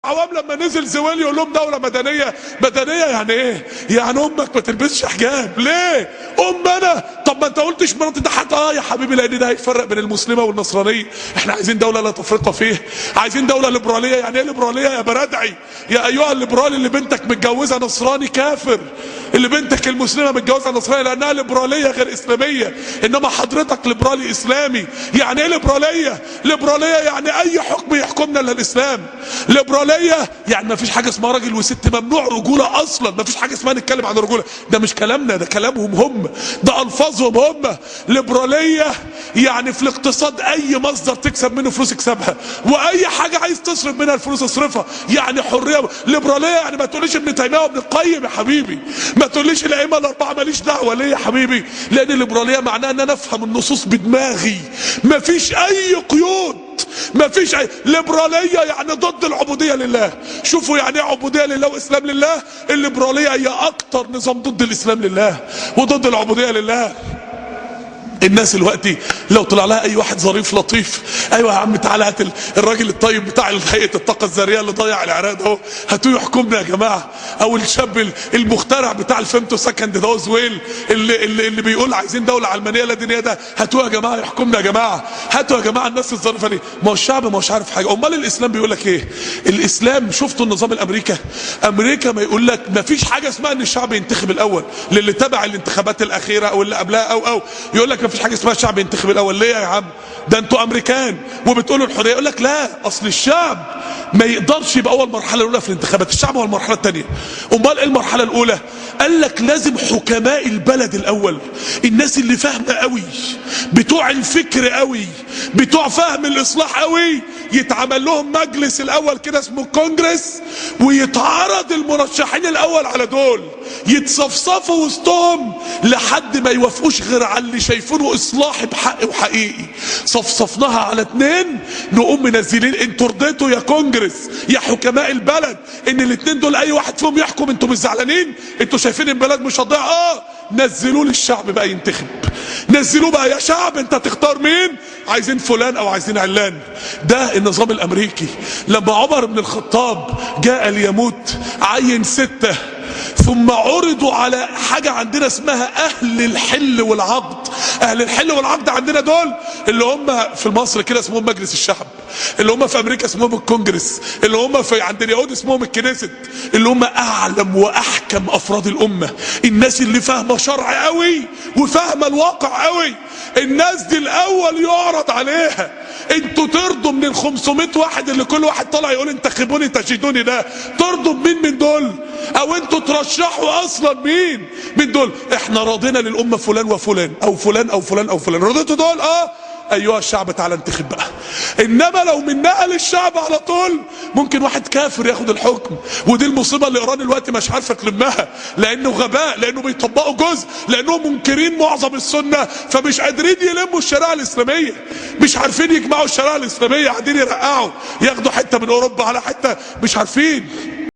العوام لما نزل زويل يقول لهم دولة مدنية. مدنية يعني ايه؟ يعني امك ما تلبسش حجاب. ليه؟ ام انا؟ طب ما انت قلتش مراتي ده حتى. اه يا حبيبي، لان ده هيفرق بين المسلمة والنصرانية. احنا عايزين دولة لا تفرقة فيها، عايزين دولة ليبرالية. يعني ايه ليبرالية يا برادعي؟ يا ايها الليبرالي اللي بنتك متجوزة نصراني كافر، اللي بنتك المسلمة متجوزة نصراني لانها ليبرالية غير اسلامية، انما حضرتك ليبرالي اسلامي. يعني ايه ليبرالية؟ ليبرالية يعني اي حكم يحكمنا الا الاسلام. ليبرالية يعني ما فيش حاجة اسمها راجل وست، ممنوع رجولة اصلا، ما فيش حاجة اسمها نتكلم عن الرجولة. ده مش كلامنا، ده كلامهم هم، ده الفاظهم هم. ليبرالية يعني في الاقتصاد اي مصدر تكسب منه فلوس اكسبها، واي حاجة عايز تصرف منها الفلوس اصرفها، يعني حرية. ليبرالية يعني ما تقوليش ابن تيمية وابن القيم يا حبيبي، ما تقوليش الائمة الاربعة ماليش دعوة. ليه يا حبيبي؟ لان الليبرالية معناها ان انا افهم النصوص بدماغي، ما فيش اي قيود، ما فيش اي ليبرالية. يعني ضد العبودية لله. شوفوا يعني ايه عبودية لله واسلام لله. الليبرالية هي اكتر نظام ضد الاسلام لله وضد العبودية لله. الناس دلوقتي لو طلع لها اي واحد ظريف لطيف، ايوه يا عم تعالى هات الراجل الطيب بتاع هيئة الطاقة الذرية اللي ضيع العراق ده، هاتوه يحكمنا يا جماعة. او الشاب المخترع بتاع ال femtosecond ده زويل اللي بيقول عايزين دولة علمانية لا دينية ده، هاتوه يا جماعة يحكمنا يا جماعة، هاتوا يا جماعة الناس الظريفة دي. ما هو الشعب ما هوش عارف حاجة. امال الاسلام بيقول لك ايه؟ الاسلام شفتوا النظام الامريكا؟ امريكا ما يقول لك ما فيش حاجة اسمها ان الشعب ينتخب الاول، للي تبع الانتخابات الاخيرة او اللي قبلها او يقول لك ما فيش حاجة اسمها الشعب ينتخب الاول. ليه يا عم؟ ده انتوا امريكان وبتقولوا الحرية. يقول لك لا، اصل الشعب ما يقدرش يبقى اول مرحلة الاولى في الانتخابات، الشعب هو المرحلة الثانية. امال ايه المرحلة الاولى؟ قال لك لازم حكماء البلد الاول، الناس اللي فاهمه قوي، بتوع الفكر قوي، بتوع فهم الاصلاح قوي، يتعمل لهم مجلس الاول كده اسمه الكونجرس، ويتعرض المرشحين الاول على دول، يتصفصفوا وسطهم لحد ما يوافقوش غير على اللي شايفينه اصلاحي بحق وحقيقي. صفصفناها على اتنين، نقوم منزلين انتوا رضيتوا يا كونجرس يا حكماء البلد ان الاتنين دول اي واحد فيهم يحكم، انتوا مش زعلانين؟ انتوا شايفين البلد مش هتضيع؟ نزلوه للشعب بقى ينتخب، نزلوه بقى يا شعب انت تختار مين، عايزين فلان او عايزين علان. ده النظام الامريكي. لما عمر بن الخطاب جاء ليموت عين 6، ثم عرضوا على حاجة عندنا اسمها اهل الحل والعقد. اهل الحل والعقد عندنا دول اللي هم في مصر كده اسمهم مجلس الشعب، اللي هم في امريكا اسمهم الكونجرس، اللي هم في عند اليهود اسمهم الكنيست، اللي هم اعلم واحكم افراد الامة، الناس اللي فاهمة شرع قوي وفاهمة الواقع قوي. الناس دي الاول يعرض عليها. انتوا ترضوا من ال 500 واحد اللي كل واحد طالع يقول انتخبوني تجدوني ده، ترضوا بمين من دول؟ او انتوا ترشحوا اصلا مين من دول؟ احنا راضينا للامة فلان وفلان او فلان او فلان او فلان، رضيتوا دول؟ ايها الشعب تعالى انتخب بقى. انما لو من نقل الشعب على طول ممكن واحد كافر ياخد الحكم، ودي المصيبة اللي ايران الوقت مش عارفه تلمها، لانه غباء، لانه بيطبقوا جزء، لانهم منكرين معظم السنة، فمش قادرين يلموا الشريعة الاسلامية، مش عارفين يجمعوا الشريعة الاسلامية، قاعدين يرقعوا ياخدوا حتة من اوروبا على حتة، مش عارفين.